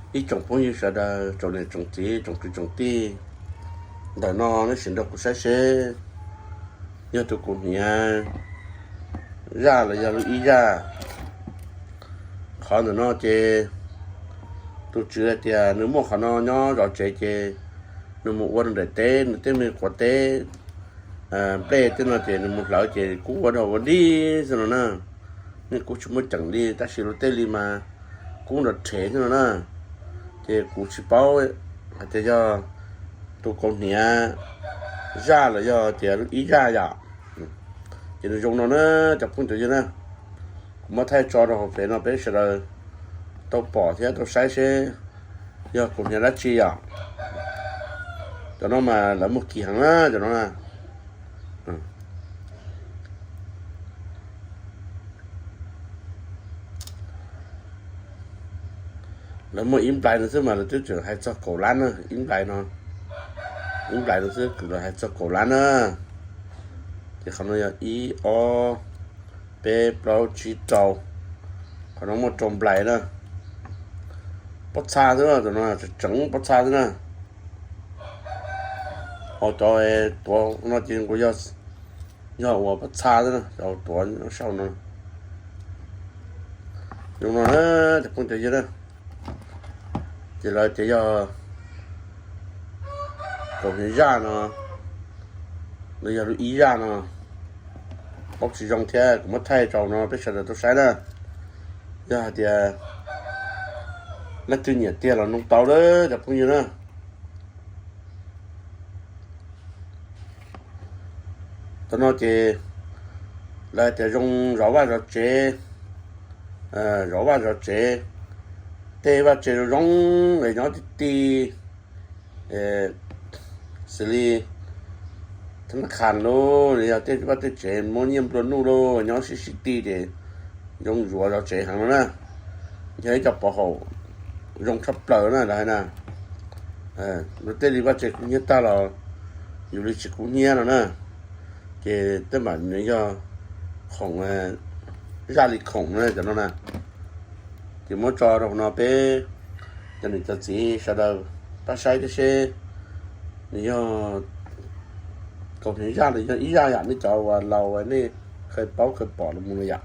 Ib tsoom phooj ywg sawv daws, tsoom niam tsoom txiv, tsoom kwv tsoom tij, ntawm no nej sim nrog kuv saib seb yog tus kaus hniav zaj los yog lub ib zaj. Qhov ntawm no ces tus tswv hais tias nws muaj qhov no nyob zov tsev ces nws mus ua rau nram teb, nws tej me quav teb, nplej tej no ces nws mus hlawv ces kub ua dog ua dig xwb no na. Nej, kub tsis muaj ceem li, tab sis luag tej li mas kub nrov rhev xwb no na. Ces kuv tsis paub hais tias yog tus kaus hniav zaj los yog tias lub ib zaj yom. Ces nws zoo no na, cov phooj cov ywg na. Kuv muab thaij tso rau hauv pem no peb sawv daws tau pom thiab tau saib seb yog kaus hniav dab tsi yom. Cov no mas lawv muag kim heev na, cov no na. Lawv muag ib nplais no xwb mas lawv twb tseem hais txog kaum lab na, ib nplais no, ib nplais no xwb kuv lawv hais txog kaum lab na. Ces qhov no yog ib, ob, peb, plaub, tsib, rau. Qhov no muaj rau nplais na. Pob txha xwb, cov no tseem pob txha xwb na. Ho cov tuav no ces nkaus yog, yog ua pob txha xwb na, cov tuav saum no. Zoo no na, cov phooj cov ywg na. Ces lawv tias yog kaus hniav zaj no, los yog lub ib zaj no, paub tsis zoo thiab kuv muab thaij rau no peb sawv daws tau saib na. Yog hais tias leej twg nyiam tiag los noog tau lawm cov phooj ywg na. Tam no ces lawv hais tias zoo zov vaj zov tsev, zov vaj zov tsev, tej vaj tsev zoo zoo es nyob ti ti, xws li thab nab khas lauj, yog tej vaj tej tsev muab nyiaj nplua nuj lauj, nyob sib sib ti ces zoo zuav zov tsev heev no na. Yog ib co pov haum zoo tshaj plaws na lawv hais na. Luag tej li vaj tsev kub hnyiab tag los yus li tsis kub hnyiab no na. Ces tej mam nws yog khoom, zaj li khoom na cov no na. Ces muab tso rau hauv no peb cov niam cov txiv sawv daws pab saib thiab seb nws yog kaus hniav zaj los yog ib zaj yam nej cov uas laus nej khaws paub khaws pom los mus no yom.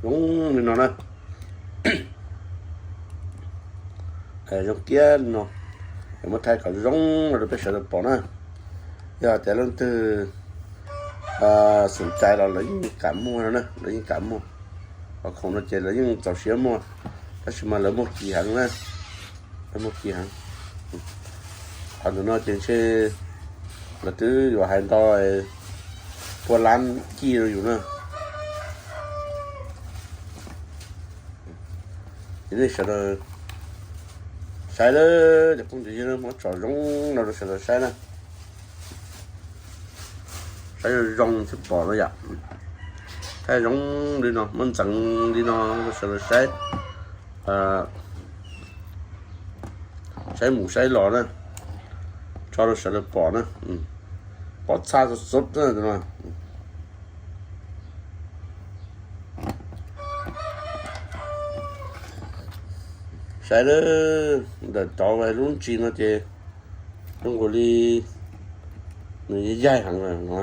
Zoo li no na. Zoo tiab li no. Muab thaij kom zoo no rau peb sawv daws pom na. Yog tias leej twg xum cai los lawv yeej kam muag no na, lawv yeej kam muag. Qhov khoom no ces lawv yeej txaus siab muag, tab sis mas lawv muag kim heev na. Lawv muag kim heev. Qhov ntawm no ces ntshe lawv twb yuav hais nto pua lab kij rau yus na. Ces nej sawv daws saib lawm, cov phooj cov ywg, muab tso zoo no rau sawv daws saib na. Saib zoo zoo thiaj pom no yom. Thaij zoo li no, muab ntxeev li no rau sawv daws saib, saib mus saib los na, tso rau sawv daws pom na. Pob txha xub xub no. Saib lawm, ntawm tod lub ntsis no ces zoo nkaus li nws yaig heev no.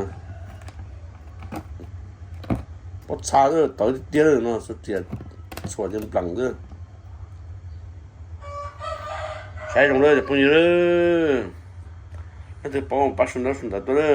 Pob txha xwb, tawv tiag tiag no, xub riam txhuam ces npleem xwb. Saib zoo lawm cov phooj ywg, leej twg paub pab sub ntaub sub ntawv tuaj na.